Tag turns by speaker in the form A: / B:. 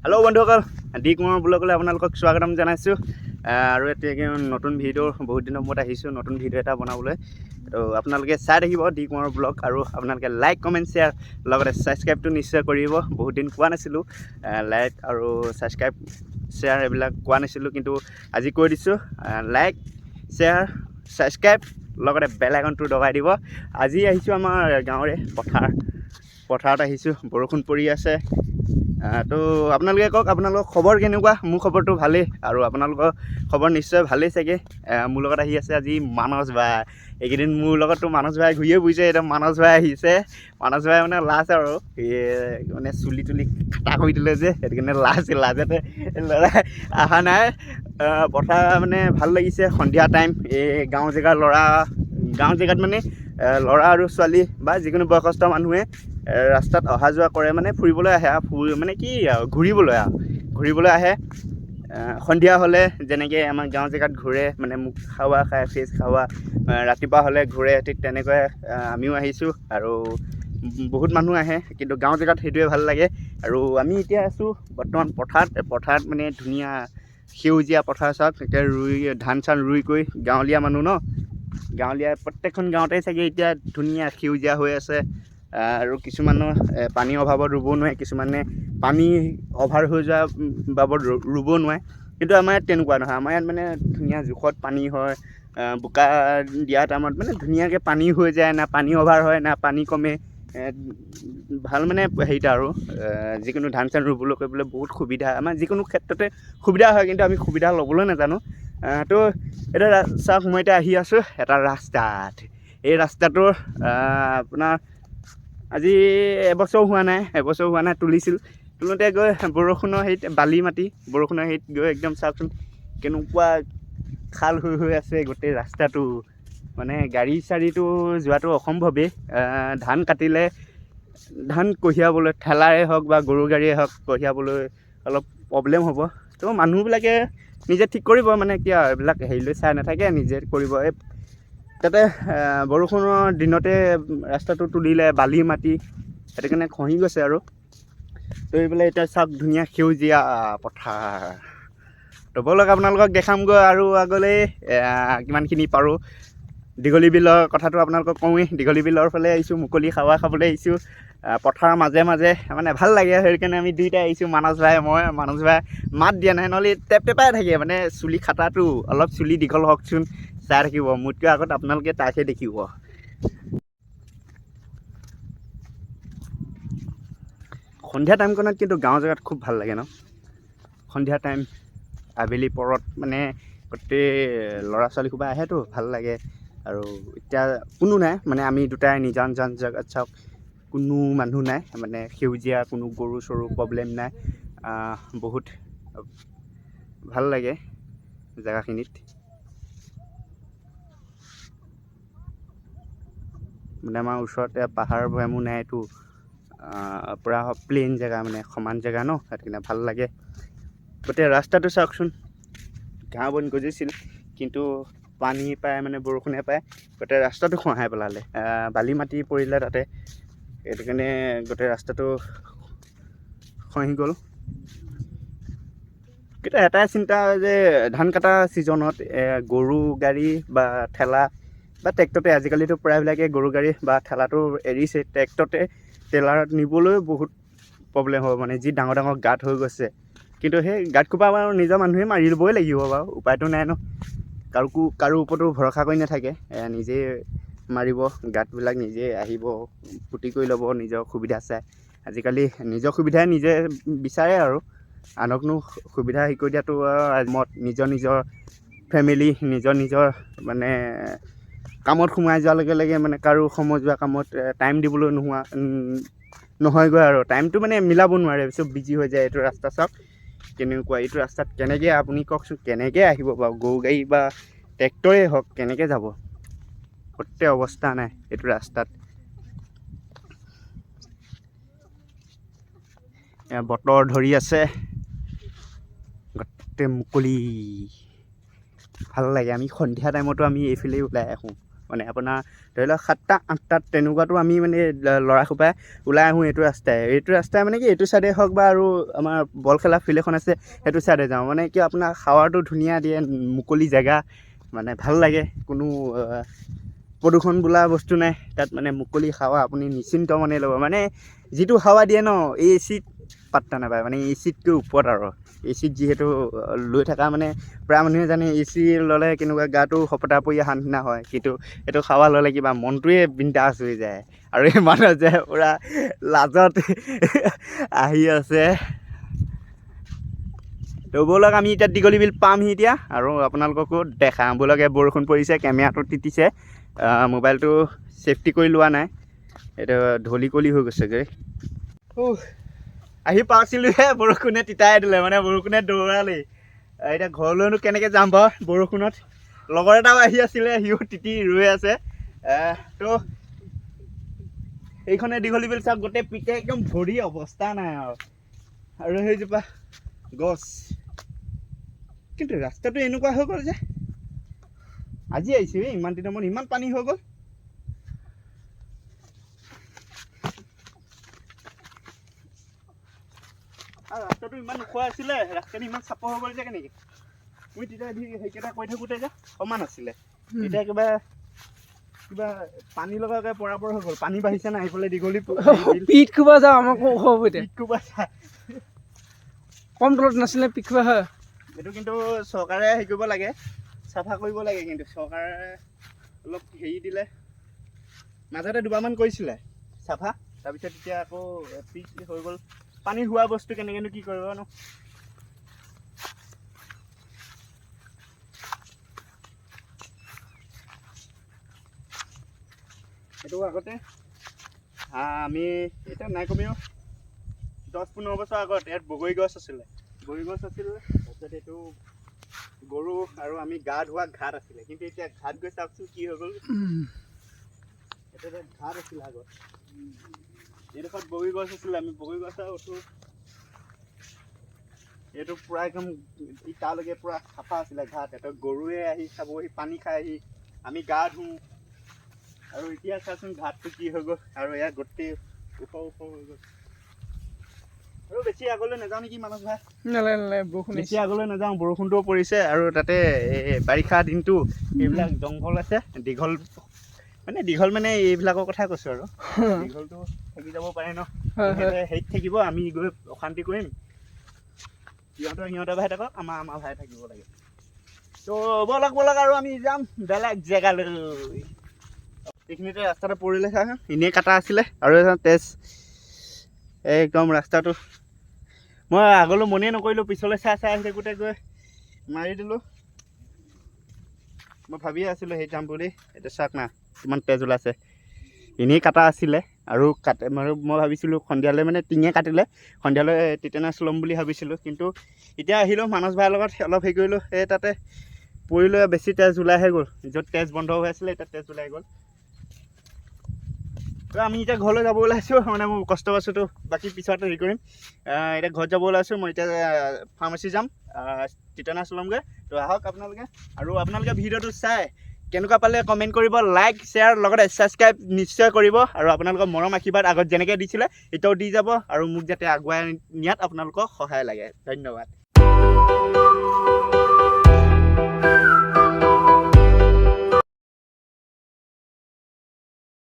A: Hello' বন্ধুসকল, D Kumar ব্লগলৈ আপোনালোকক স্বাগতম জনাইছোঁ। আৰু এতিয়া নতুন ভিডিঅ', বহুত দিনৰ মূৰত আহিছোঁ নতুন ভিডিঅ' এটা বনাবলৈ। তো আপোনালোকে চাই থাকিব ডি কুমাৰ ব্লগ আৰু আপোনালোকে লাইক, কমেণ্ট, শ্বেয়াৰ লগতে ছাবস্ক্ৰাইবটো নিশ্চয় কৰিব। বহুত দিন কোৱা নাছিলোঁ, লাইক আৰু ছাবস্ক্ৰাইব, শ্বেয়াৰ এইবিলাক কোৱা নাছিলোঁ, কিন্তু আজি কৈ দিছোঁ। লাইক, শ্বেয়াৰ, ছাবস্ক্ৰাইব লগতে বেল আইকনটো দবাই দিব। আজি আহিছোঁ আমাৰ গাঁৱৰে পথাৰত আহিছোঁ। বৰষুণ পৰি আছে। তো আপোনালোকে কওক, আপোনালোকৰ খবৰ কেনেকুৱা? মোৰ খবৰটো ভালেই আৰু আপোনালোকৰ খবৰ নিশ্চয় ভালেই চাগে। মোৰ লগত আহি আছে আজি মানস ভাই। এইকেইদিন মোৰ লগততো মানস ভাই ঘূৰিয়ে ফুৰিছে। এতিয়া মানস ভাই আহিছে। মানস ভাই মানে লাজ আৰু এই মানে চুলি তুলি খাটা কৰি দিলে যে, সেইটো কাৰণে লাজ, লাজতে ল'ৰাই অহা নাই। পথাৰ মানে ভাল লাগিছে। সন্ধিয়া টাইম, এই গাঁও জেগাৰ ল'ৰা, গাঁও জেগাত মানে ল'ৰা আৰু ছোৱালী বা যিকোনো বয়সস্থ মানুহে ৰাস্তাত অহা যোৱা কৰে, মানে ফুৰিবলৈ আহে আৰু ফুৰি মানে কি আৰু ঘূৰিবলৈ আহে। সন্ধিয়া হ'লে যেনেকৈ আমাৰ গাঁও জেগাত ঘূৰে, মানে মোক হাৱা খায়, ফ্ৰেছ হাৱা, ৰাতিপুৱা হ'লে ঘূৰে, ঠিক তেনেকৈ আমিও আহিছোঁ আৰু বহুত মানুহ আহে। কিন্তু গাঁও জেগাত সেইটোৱে ভাল লাগে। আৰু আমি এতিয়া আছোঁ বৰ্তমান পথাৰত। পথাৰত মানে ধুনীয়া সেউজীয়া পথাৰ। চাওক, এতিয়া ৰুই ধান চান ৰুই কৰি গাঁৱলীয়া মানুহ ন, গাঁৱলীয়া প্ৰত্যেকখন গাঁৱতে চাগে এতিয়া ধুনীয়া সেউজীয়া হৈ আছে। আৰু কিছুমানৰ পানীৰ অভাৱত ৰুব নোৱাৰে, কিছুমানে পানী অভাৰ হৈ যোৱা বাবদ ৰুব নোৱাৰে। কিন্তু আমাৰ ইয়াত তেনেকুৱা নহয়। আমাৰ ইয়াত মানে ধুনীয়া জোখত পানী হয়। বোকা দিয়া টাইমত মানে ধুনীয়াকৈ পানী হৈ যায়, না পানী অভাৰ হয়, না পানী কমে। ভাল মানে হেৰিটা আৰু যিকোনো ধান চান ৰুবলৈ কৰিবলৈ বহুত সুবিধা। আমাৰ যিকোনো ক্ষেত্ৰতে সুবিধা হয়, কিন্তু আমি সুবিধা ল'বলৈ নাজানো। তো এতিয়া চাওক, মই এতিয়া আহি আছোঁ এটা ৰাস্তাত। এই ৰাস্তাটোৰ আপোনাৰ আজি এবছৰ হোৱা নাই, এবছৰ হোৱা নাই তুলিছিল। তোলোঁতে গৈ বৰষুণৰ হেৰিত, বালি মাটি বৰষুণৰ হেৰিত গৈ একদম চাওকচোন কেনেকুৱা খাল হৈ হৈ আছে গোটেই ৰাস্তাটো। মানে গাড়ী চাড়ীটো যোৱাটো অসম্ভৱেই। ধান কাটিলে ধান কঢ়িয়াবলৈ ঠেলাৰে হওক বা গৰু গাড়ীয়ে হওক, কঢ়িয়াবলৈ অলপ প্ৰব্লেম হ'ব। তো মানুহবিলাকে নিজে ঠিক কৰিব, মানে কি আৰু এইবিলাক হেৰিলৈ চাই নাথাকে, নিজে কৰিব। এই তাতে বৰষুণৰ দিনতে ৰাস্তাটো তুলিলে, বালি মাটি, সেইটো কাৰণে খহি গৈছে। আৰু তো এইফালে এতিয়া চাওক, ধুনীয়া সেউজীয়া পথাৰ। তো ব'লক, আপোনালোকক দেখামগৈ আৰু আগলৈ কিমানখিনি পাৰোঁ। দীঘলী বিলৰ কথাটো আপোনালোকক কওঁৱেই। দীঘলী বিলৰ ফালে আহিছোঁ, মুকলি হাৱা খাবলৈ আহিছোঁ। পথাৰৰ মাজে মাজে মানে ভাল লাগে, সেইকাৰণে আমি দুইটাই আহিছোঁ, মানস ভাই মই। মানস ভাই মাত দিয়া নাই, নহ'লে টেপ টেপাই থাকে। মানে চুলি খাটাটো, অলপ চুলি দীঘল হওকচোন, চাই থাকিব। মোতকৈ আগত আপোনালোকে তাকহে দেখিব। সন্ধিয়া টাইমকণত কিন্তু গাঁও জেগাত খুব ভাল লাগে ন? সন্ধিয়া টাইম, আবেলি পৰত মানে গোটেই ল'ৰা ছোৱালী সোপা আহেতো, ভাল লাগে। আৰু এতিয়া কোনো নাই, মানে আমি দুটাই নিজান জান জেগাত। চাওক, কোনো মানুহ নাই, মানে সেউজীয়া, কোনো গৰু চৰু প্ৰব্লেম নাই। বহুত ভাল লাগে জেগাখিনিত। মানে আমাৰ ওচৰতে পাহাৰ ভৈয়ামো নাই এইটো, পূৰা প্লেইন জেগা, মানে সমান জেগা ন, সেইটো কাৰণে ভাল লাগে। গোটেই ৰাস্তাটো চাওকচোন, ঘাঁহ বন গজিছিল, কিন্তু পানী পাই, মানে বৰষুণে পাই গোটেই ৰাস্তাটো খহাই পেলালে। বালি মাটি পৰিলে তাতে, সেইটো কাৰণে গোটেই ৰাস্তাটো খহি গ'ল। কিন্তু এটাই চিন্তা যে ধান কটা ছিজনত গৰু গাড়ী বা ঠেলা বা ট্ৰেক্টৰতে, আজিকালিতো প্ৰায়বিলাকে গৰু গাড়ী বা ঠেলাটো এৰিছে, ট্ৰেক্টৰতে ট্ৰেলাৰত নিবলৈ বহুত প্ৰব্লেম হ'ব, মানে যি ডাঙৰ ডাঙৰ গাঁত হৈ গৈছে। কিন্তু সেই গাঁত সোপা বাৰু নিজৰ মানুহে মাৰি ল'বই লাগিব বাৰু, উপায়তো নাই ন। কাৰোকো কাৰো ওপৰতো ভৰসা কৰি নাথাকে, নিজেই মাৰিব গাঁতবিলাক, নিজে আহিব, পুতি কৰি ল'ব নিজৰ সুবিধা চাই। আজিকালি নিজৰ সুবিধাই নিজে বিচাৰে আৰু আনকনো সুবিধা হেৰি কৰি দিয়াটো মত নিজৰ নিজৰ ফেমিলি, নিজৰ নিজৰ মানে কামত সোমাই যোৱাৰ লগে লগে মানে কাৰো সময় যোৱা কামত টাইম দিবলৈ নোহোৱা নহয়গৈ আৰু টাইমটো মানে মিলাব নোৱাৰে, চব বিজি হৈ যায়। এইটো ৰাস্তা চাওক কেনেকুৱা, এইটো ৰাস্তাত কেনেকৈ, আপুনি কওকচোন, কেনেকৈ আহিব বাৰু গৰু গাড়ী বা ট্ৰেক্টৰেই হওক, কেনেকৈ যাব? গোটেই অৱস্থা নাই এইটো ৰাস্তাত। বতৰ ধৰি আছে, গোটেই মুকলি, ভাল লাগে। আমি সন্ধিয়া টাইমতো আমি এইফালেই ওলাই আহোঁ। মানে আপোনাৰ ধৰি লওক 7টা 8টাত তেনেকুৱাতো আমি মানে ল'ৰা সোপাই ওলাই আহোঁ এইটো ৰাস্তাই। এইটো ৰাস্তাই মানে কি এইটো ছাইডে হওক বা আৰু আমাৰ বল খেলা ফিল্ড এখন আছে সেইটো ছাইডে যাওঁ। মানে কি আপোনাৰ হাৱাটো ধুনীয়া দিয়ে, মুকলি জেগা, মানে ভাল লাগে। কোনো প্ৰদূষণ বোলা বস্তু নাই তাত, মানে মুকলি হাৱা আপুনি নিশ্চিন্ত মনে ল'ব। মানে যিটো হাৱা দিয়ে ন, এ চিত পাত্তা নাপায়, মানে এ চিতকৈ ওপৰত আৰু। এ চিত যিহেতু লৈ থকা মানে প্ৰায় মানুহে জানে এ চি ল'লে কেনেকুৱা গাটো শপতা পৰি অহা নিচিনা হয়, কিন্তু এইটো হাৱা ল'লে কিবা মনটোৱে বিন্দাছ হৈ যায়। আৰু এই মানুহ যে পূৰা লাজত আহি আছে। তো ব'লক আমি এতিয়া দীঘলী বিল পামহি এতিয়া আৰু আপোনালোককো দেখাম। ব'লক, এই বৰষুণ পৰিছে, কেমেৰাটো তিতিছে, মোবাইলটো ছেফটি কৰি লোৱা নাই, এইটো ঢলি কলি হৈ গৈছেগৈ। আহি পাইছিলোঁহে, বৰষুণে তিতাই দিলে, মানে বৰষুণে দৌৰালেই। এতিয়া ঘৰলৈনো কেনেকৈ যাম বাৰু বৰষুণত? লগৰ এটাও আহি আছিলে, সিও তিতি ৰৈ আছে। তো এইখনে দীঘলী বিল চাওক, গোটেই পিতে একদম ভৰি অৱস্থা নাই আৰু। আৰু সেইজোপা গছ, কিন্তু ৰাস্তাটো এনেকুৱা হৈ গ'ল যে আজি আহিছোঁ এই ইমান দিনৰ মূৰত ইমান পানী হৈ গ'ল। আৰু ৰাস্তাটো ইমান ওখ আছিলে, ৰাস্তাটো ইমান চাপৰ হৈ গ'ল যে কেনেকৈ? মই তেতিয়া সেইকেইটা কৈ থাকোঁতে যে সমান আছিলে, এতিয়া কিবা কিবা পানী লগাকৈ পৰাপৰ হৈ গ'ল। পানী বাঢ়িছে না সেইফালে দীঘলী
B: পিঠ খোবা যাওঁ আমাক হ'ব এতিয়া।
A: পিঠ কোবা।
B: কম তলত নাছিলে পিঠ খোবা হয়।
A: এইটো কিন্তু চৰকাৰে হেৰি কৰিব লাগে, চাফা কৰিব লাগে। কিন্তু চৰকাৰে অলপ হেৰি দিলে, মাজতে দুবাৰমান কৰিছিলে চাফা, তাৰপিছত এতিয়া আকৌ পিচ হৈ গ'ল। পানী হোৱা বস্তু কেনেকৈনো কি কৰিব ন? এইটো আগতে আমি এতিয়া নাই কমেও 10-15 বছৰ আগত ইয়াত বগৰী গছ আছিলে, বগৰী গছ আছিল। তাৰপিছত এইটো গৰু আৰু আমি গা ধোৱা ঘাট আছিলে, কিন্তু এতিয়া ঘাট গৈ চাওকচোন কি হৈ গ'ল। এইটো এটা ঘাট আছিলে আগত, এইডোখৰত বগৰী গছ আছিলে, আমি বগৰী গছত উঠো। এইটো পূৰা একদম তালৈকে পূৰা চাফা আছিলে ঘাট। এইটো গৰুৱে আহি চাবহি, পানী খাই আহি আমি গা ধুওঁ। আৰু এতিয়া চাচোন ঘাটটো কি হৈ গ'ল, আৰু ইয়াত গোটেই ওখ ওখ হৈ গ'ল। আৰু বেছি আগলৈ নাযাওঁ নেকি মানস ভাই?
B: নালাগে নালাগে, বৰষুণ
A: বেছি আগলৈ নাযাওঁ, বৰষুণটোও পৰিছে আৰু তাতে এই বাৰিষা দিনটো এইবিলাক জংঘল আছে, দীঘল মানে দীঘল মানে এইবিলাকৰ কথা কৈছোঁ আৰু দীঘলটো থাকি যাব পাৰে ন, সিহঁতে হেৰিত থাকিব, আমি গৈ অশান্তি কৰিম। সিহঁতৰ সিহঁতৰ ভাই থাকক, আমাৰ আমাৰ ভাই থাকিব লাগে। তো ব'লক ব'লক আৰু আমি যাম বেলেগ জেগালৈ। এইখিনিতে ৰাস্তাটো পৰিলে চা, এনেই কাটা আছিলে আৰু এখন তেজ একদম ৰাস্তাটো। মই আগলৈ মনেই নকৰিলোঁ, পিছলৈ চাই চাই আহি থাকোঁতে গৈ মাৰি দিলোঁ। মই ভাবিয়ে আছিলোঁ সেই যাম বুলি। এতিয়া চাওক না কিমান তেজ ওলাইছে, এনেই কাটা আছিলে আৰু কাটে। আৰু মই ভাবিছিলোঁ সন্ধিয়ালৈ মানে টিঙে কাটিলে সন্ধিয়ালৈ টিটেনাছ ল'ম বুলি ভাবিছিলোঁ, কিন্তু এতিয়া আহিলোঁ মানস ভাইৰ লগত অলপ হেৰি কৰিলোঁ, সেই তাতে পৰিলৈ বেছি তেজ ওলাইহে গ'ল। য'ত তেজ বন্ধ হৈ আছিলে এতিয়া তেজ ওলাই গ'ল। তো আমি এতিয়া ঘৰলৈ যাব ওলাইছোঁ, মানে মোৰ কষ্ট পাইছোঁতো, বাকী পিছত হেৰি কৰিম। এতিয়া ঘৰত যাব ওলাইছোঁ মই, এতিয়া ফাৰ্মাচী যাম, টিটেনাছ ল'মগৈ। তো আহক আপোনালোকে, আৰু আপোনালোকে ভিডিঅ'টো চাই কেনেকুৱা পালে কমেণ্ট কৰিব, লাইক শ্বেয়াৰ লগতে ছাবস্ক্ৰাইব নিশ্চয় কৰিব। আৰু আপোনালোকৰ মৰম আশীৰ্বাদ আগত যেনেকৈ দিছিলে এতিয়াও দি যাব, আৰু মোক যাতে আগুৱাই নিয়াত আপোনালোকক সহায় লাগে। ধন্যবাদ।